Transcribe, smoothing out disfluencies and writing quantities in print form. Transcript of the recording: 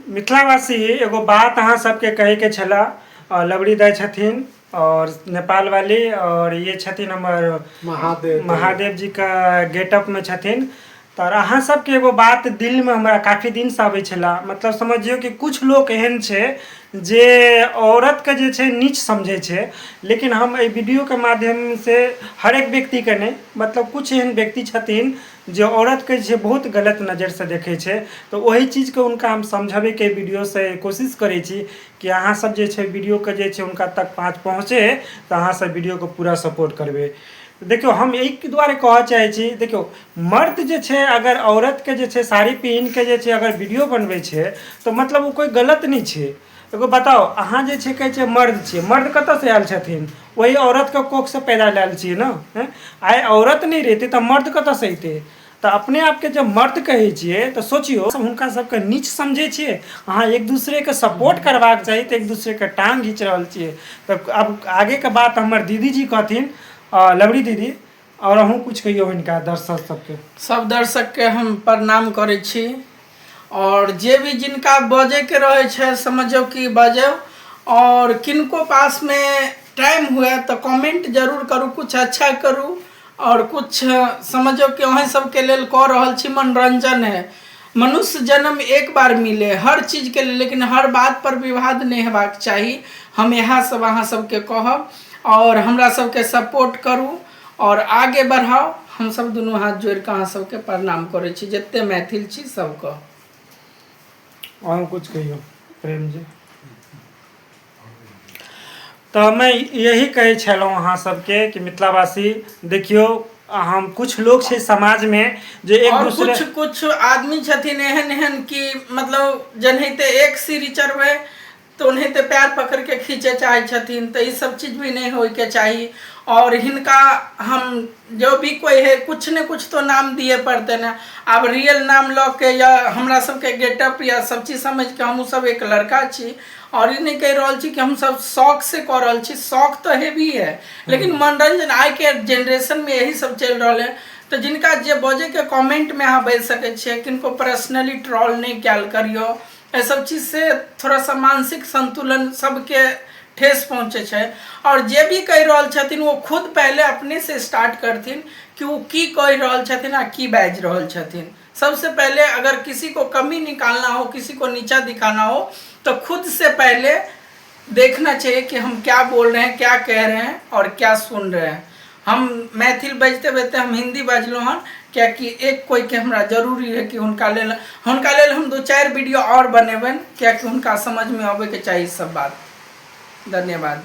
मिथिलावासी, एगो बात अहाँ सबके कहैके छलए। लवरी दाइ छथिन और नेपाल वाली और ये छथिन हमर महादेव। महादेव जी के गेटअप में छथिन। तऽ अहाँ सबके एगो बात दिलमे हमरा काफी दिनसँ आबै छलए, मतलब समझियौ कि कुछ लोक एहन छै जे औरतके जे छै नीच समझै छै। लेकिन हम एहि वीडियोके माध्यमसँ हरेक व्यक्तिके नहि, मतलब कुछ एहन व्यक्ति छथिन जे औरतके जे छै बहुत गलत नजरिसँ देखै छै, तऽ ओहि चीजके हुनका हम समझबैके वीडियोसँ कोशिश करै छी कि अहाँसभ जे छै वीडियोके जे छै हुनका तक पहुँचे, तऽ अहाँसभ वीडियोके पूरा सपोर्ट करबै। देखियौ, हम एहि दुआरे कहऽ चाहै छी, देखियौ, मर्द जे छै अगर औरतके जे छै साड़ी पहिनके जे छै अगर वीडियो बनबै छै, तऽ मतलब ओ कोइ गलत नहि छै। एगो बताउ, अहाँ जे छै कहै छियै मर्द छियै, मर्द कतऽसँ आयल छथिन? ओहि औरतके कोखसँ पैदा लायल छियै ने। आइ औरत नहि रहितै तऽ मर्द कतऽसँ अयतै? तऽ अपने आपके जब मर्द कहै छियै तऽ सोचियौ, हुनका सबके नीच समझै छियै अहाँ। एक दूसरेके सपोर्ट करबाक चाही, तऽ एक दूसरेके टांग घीच रहल छियै। तऽ आब आगेके बात हमर दीदीजी कहथिन, लवरी दीदी, आओर अहूँ कुछ कहियौ हिनका दर्शक सबके। सब दर्शकके हम प्रणाम करै छी आओर जे भी जिनका बजैके रहै छै, समझियौ कि बजौ। आओर किनको पासमे टाइम हुए तऽ कमेंट जरूर करू, कुछ अच्छा करू। आओर कुछ समझियौ कि अहीं सबके लेल कऽ रहल छी, मनोरंजन है। मनुष्य जन्म एक बार मिले हर चीजके लेल, लेकिन हर बात पर विवाद नहि हेबाक चाही। हम इएह सब अहाँ सबके कहब आओर हमरा सबके सपोर्ट करू आओर आगे बढ़ाउ। हमसब दुनू हाथ जोड़ि कऽ अहाँ सबके प्रणाम करै छी, जते मैथिल छी सबके। अहूँ कुछ कहियौ प्रेम जी। तऽ हमे यही कहै छलहुँ अहाँ सबके कि मिथिलावासी, देखियौ, हम कुछ लोग छै समाजमे जे एक आओर दूसरे कुछ कुछ आदमी छथिन एहन एहन कि मतलब जेनाहिते एक सीढ़ी चढ़बै तऽ ओनाहिते पैर पकड़ि के खींचे चाहै छथिन, तऽ ई सब चीज भी नहि होइके चाही। और हिनका हम जो भी कोई है, कुछ ने कुछ तो नाम दिए पड़ते ने। आब रियल नाम लऽ के या हमरा सबके गेटअप या सब चीज समझ के, हमहूँ सब एक लड़का छी और ई नहि कहि रहल छी कि हम सब शौक से कऽ रहल छी। शौक तऽ हेवी है, लेकिन मनोरंजन आइ के जेनरेशन में यही सब चलि रहल है। तऽ जिनका जे बजैके, कमेंटमे अहाँ बाजि सकै छियै। किनको पर्सनली ट्रॉल नहि कयल करियौ। एहि सब चीज से थोड़ा सा मानसिक संतुलन सबके ठेस पहुँचै छै। आओर जे भी कहि रहल छथिन, ओ खुद पहिले अपने से स्टार्ट करथिन कि ओ की कहि रहल छथिन आ की बाजि रहल छथिन। सबसे पहले अगर किसी को कमी निकालना हो, किसी को नीचा दिखाना हो, तो खुद से पहले देखना चाहिए कि हम क्या बोल रहे हैं, क्या कह रहे हैं और क्या सुन रहे हैं। हम मैथिल बजते बजते हम हिंदी बजलहुँ हन, कियाकि एक कोइके हमरा जरूरी है कि हुनका लेल हम दू चारि वीडियो आओर बनेबनि, कियाकि हुनका समझमे अबैके चाही सब बात। धन्यवाद।